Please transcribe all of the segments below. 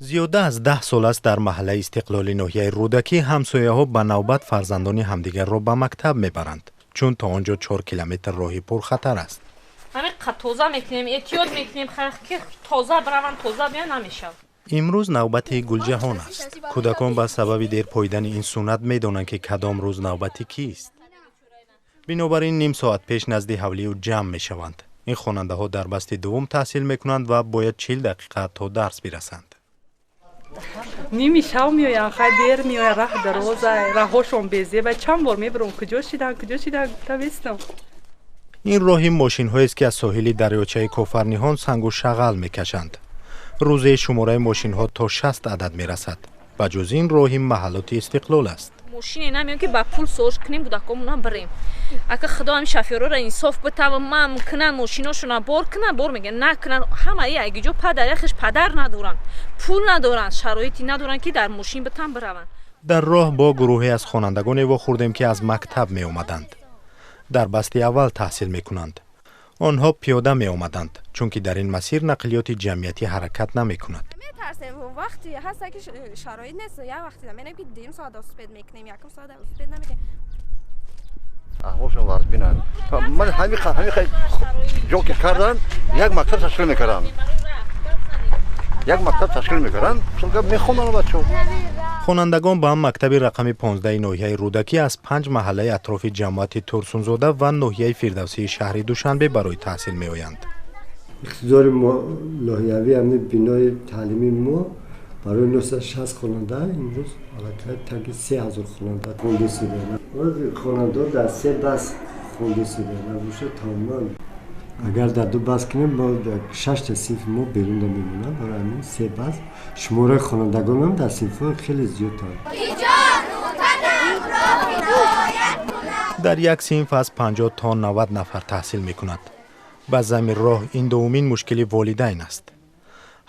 Зиёда аз 10 сол аст, дар маҳаллаи Истиқлоли ноҳияи Рӯдакӣ ҳамсояҳо ба навбат фарзандони ҳамдигарро ба мактаб мебаранд, чун то он ҷо 4 километр роҳи пурхатар аст. Ҳамин тоза мекунем, эҳтиёт мекунем, ки тоза бираванд, тоза биён, намешавад. Имрӯз навбати Гулҷаҳон аст. Кӯдакон ба сабаби дер поидани ин суннат медонанд, ки кадом рӯз навбати кист. Бинобар ин ним соат пеш назди ҳавлию ҷамъ мешаванд. Ин хонандаҳо дар басти дуввум таҳсил мекунанд ва бояд 40 дақиқа то дарс бирасанд. Ними шав меоянд, хай, дер меоянд, раҳ дароза, раҳошон безеба. Чанд бор мебурам, куҷо шидан, куҷо шидан гуфта бистам. Ин роҳи мошинҳоест, ки аз соҳили дарёчаи Кофарниҳон сангу шағал мекашанд. Рӯзе шумораи мошинҳо то 60 адад мерасад. Ба ҷуз ин, роҳи маҳаллоти Истиқлол аст. Мошине намеён, ки ба пул соз кунем, кӯдакомона бирем. Ака, худо ҳами шофёрора инсоф битава, мам кунан, мошиношона бор кунан, бор мегӯян, накунан. Ҳамаи ягиҷо падар яхеш падар надоранд, пул надоранд, шароите надоранд, ки дар мошин битан бираванд. Дар роҳ бо гурӯҳе аз хонандагоне вохӯрдем, ки аз мактаб меомаданд. Дар басти аввал таҳсил мекунанд. Онҳо пиёда меомаданд, чунки дар ин масир нақлиёти ҷамъиятӣ ҳаракат намекунад. Метарсем, вақте ҳаста, ки шароит нест. Як вақте менем, ки дим соат успеть мекунем, якум соат успеть намекунем. Аҳволшон вазбинанд. Ман ҳами ҷо ки кардан, як мактаб ташкил мекарданд, як мактаб ташкил мекарданд, мехонданд бачаҳо. Хонандагон ба мактаби рақами 15 ноҳияи Рӯдакӣ аз панҷ маҳаллаи атрофи ҷамоати Турсунзода ва ноҳияи Фирдавсии шаҳри Душанбе барои таҳсил меоянд. Иқтидори ноҳиявӣ, ҳамин бинои таълимии мо барои 960 хонанда, имрӯз аллакай таги 3000 хонанда хондесида. Хонандаҳо дар се бас хондесида набошад тамоман. Агар дар ду бас кунем, мо шашта синфи мо берунда мемонад. Барои ҳамин се бас. Шумораи хонандагонам дар синфҳо хеле зиёданд. Дар як синф аз 50 то 90 нафар таҳсил мекунад. Ба замми роҳ ин дуввумин мушкили волидайн аст.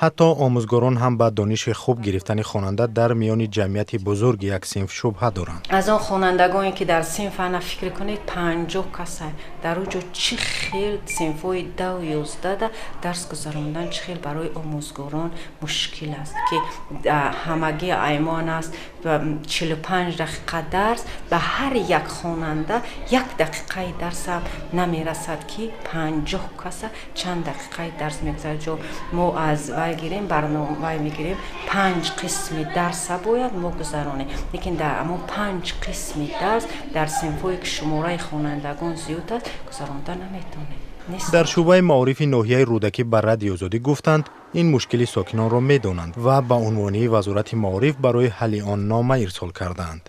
Ҳатто омӯзгорон ҳам ба дониши хуб гирифтани хонанда дар миёни ҷамъияти бузурги як синф шубҳа доранд. Аз он хонандагоне, ки дар синф, ана фикр кунед, 50 каса дар он ҷо, чӣ хел синфҳои 10-у 11-да дарс гузарондан, чӣ хел барои омӯзгорон мушкил аст, ки ҳамагӣ аймон аст 45 дақиқа дарс, ба ҳар як хонанда як дақиқаи дарсам намерасад, ки 50 каса чанд дақиқаи дарс мегузарад. Ҷо мо аз вай гирем, барнома вай мегирем, панҷ қисми дарса бояд мо гузаронем, лекин дар ҳамон панҷ қисми дарс дар синфҳое, ки шумораи хонандагон зиёд аст, гузаронда наметавонем. Дар шӯъбаи маорифи ноҳияи Рӯдакӣ ба Радиои Озодӣ гуфтанд, ин мушкили сокинонро медонанд ва ба унвонии Вазорати маориф барои ҳалли он нома ирсол кардаанд.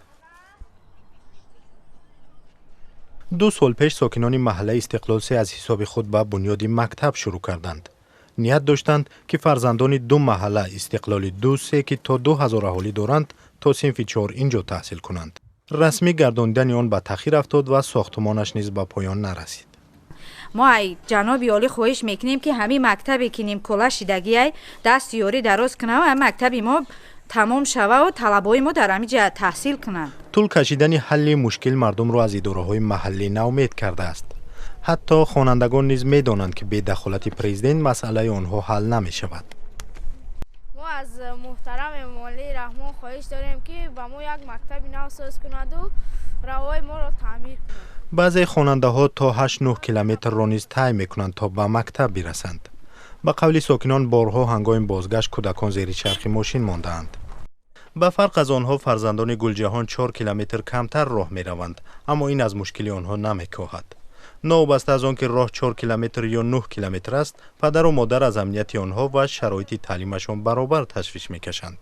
2 сол пеш сокинони маҳаллаи Истиқлол се аз ҳисоби худ ба бунёди мактаб шурӯъ карданд. Ният доштанд, ки фарзандони ду маҳалла, Истиқлоли ду, се, ки то 2000 аҳолӣ доранд, то синфи чор ин ҷо таҳсил кунанд. Расмӣ гардонидани он ба таъхир афтод ва сохтумонаш низ ба поён нарасид. Мо ай ҷаноби олӣ хоҳиш мекунем, ки ҳамин мактабе, ки нимкола шидагиай, дасти ёрӣ дароз кунав, ҳамин мактаби мо тамом шававу талабаҳои мо дар ҳамин ҷа таҳсил кунанд. Тӯл кашидани ҳалли мушкил мардумро аз идораҳои маҳаллӣ ноумед кардааст. Ҳатто хонандагон низ медонанд, ки бе дахолати президент масъалаи онҳо ҳал намешавад. Мо аз муҳтарам Эмомалӣ Раҳмон хоҳиш дорем, ки ба мо як мактаби нав соз кунаду роҳҳои моро таъмир кунад. Баъзе хонандаҳо то 8-9 километрро низ тай мекунанд, то ба мактаб бирасанд. Ба қавли сокинон, борҳо ҳангоми бозгашт кӯдакон зери чархи мошин мондаанд. Ба фарқ аз онҳо, фарзандони Гулҷаҳон 4 километр камтар роҳ мераванд, аммо ин аз мушкили онҳо намекоҳад. Новобаста аз он ки роҳ 4 километр ё 9 километр аст, падару модар аз амнияти онҳо ва шароити таълимашон баробар ташвиш мекашанд.